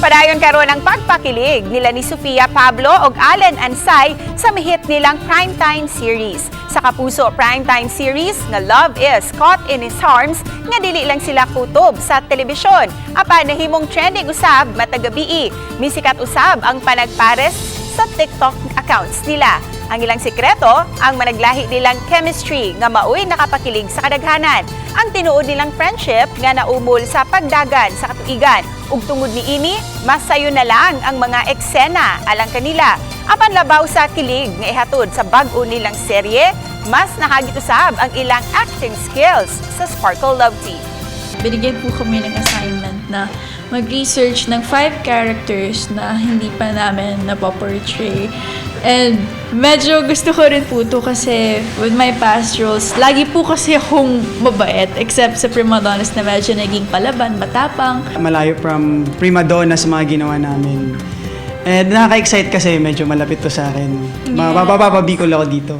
Padayon karon ang pagpakilig nila ni Sofia Pablo ug Allen Ansay sa mihit nilang primetime series. Sa Kapuso primetime series nga Love Is Caught in His Arms, nga dili lang sila kutob sa telebisyon apan nahimong trending usab matag gabii. Misikat usab ang panagpares sa TikTok accounts nila. Ang ilang sikreto, ang managlahi nilang chemistry nga maoy nakapakilig sa kadaghanan. Ang tinuod nilang friendship nga naumol sa pagdagan sa katuigan. Ug tungod niini, mas sayo na lang ang mga eksena alang kanila. Apan labaw sa kilig nga ihatod sa bag-o nilang serye, mas nahagit usab ang ilang acting skills sa Sparkle Love Team. Binigyan po kami ng assignment na mag-research ng five characters na hindi pa namin napoportray. And medyo gusto ko rin po to kasi with my past roles, lagi po kasi akong mabait except sa Prima Donnas na medyo naging palaban, matapang. Malayo from prima donna sa mga ginawa namin. And nakaka-excite kasi medyo malapit to sa akin. Mapapabikol ako dito.